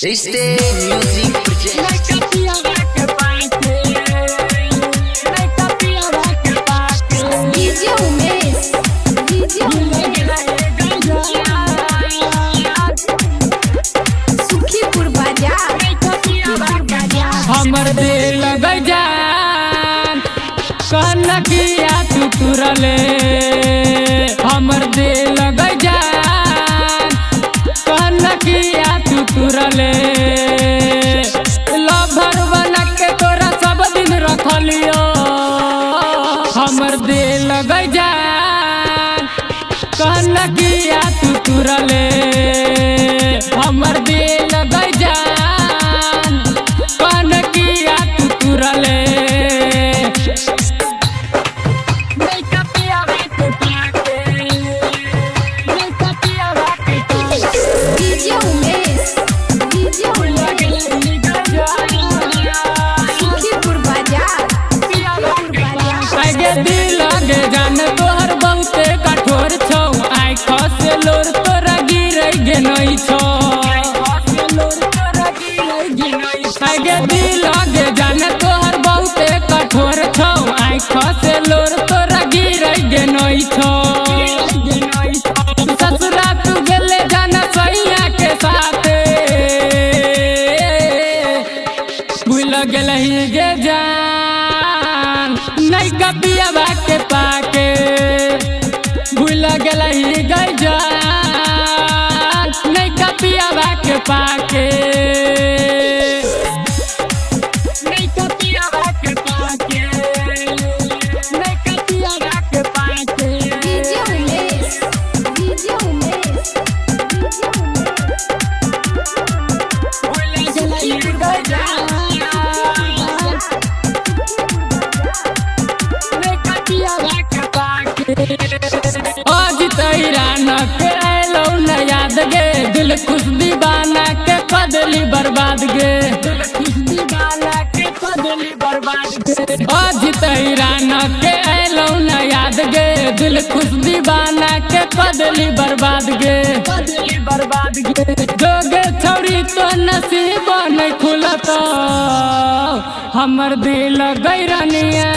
Este Music Project. DJ Umesh, DJ Umesh, Sukhipur Bazar, Sukhipur Bazar. हमर दिल गजान कनकिया तू तुरले। हमर दिल गजान कनकिया तू तुरले। लभर बना के तोरा सब दिन रखलियो। हमर दिल गजान कनकिया तू तुरले। हमर दिल गजान कनकिया तू तुरले। DJ Umesh, DJ Umesh, Sukhipur Bazar, Sukhipur Bazar. आगे दिल गे जान तोहर बहुते कठोर छौ। आइ खसे लोर तोरा गिरै गे नै छौ। आगे दिल गे जान तोहर बहुते कठोर छौ। आइ खसे लोर तोरा गिरै गे नै छौ। ससुरा तू गेले जाना सैया के साथे। भूल गेलही गे जान नहीं कपियाबा के पाके। भूल गेलही गे जान नहीं कपियाबा के पाके। DJ Umesh, DJ Umesh, DJ Umesh, Sukhipur Bazar, आज तैरान के आयलौ न याद गे। दिल खुश दीवाना के पदली बर्बाद गे। आज तैरान के आयलौ न याद गे। दिल खुश दीवाना के पदली बर्बाद गे। जोगे छौरी तो नसीब नहीं खुलत। हमर दिल गैरनिया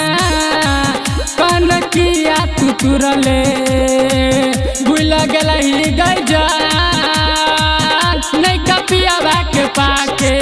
कनकिया तू तुरले। भूल गेलही गै जान नहीं कपियाबा के पाके।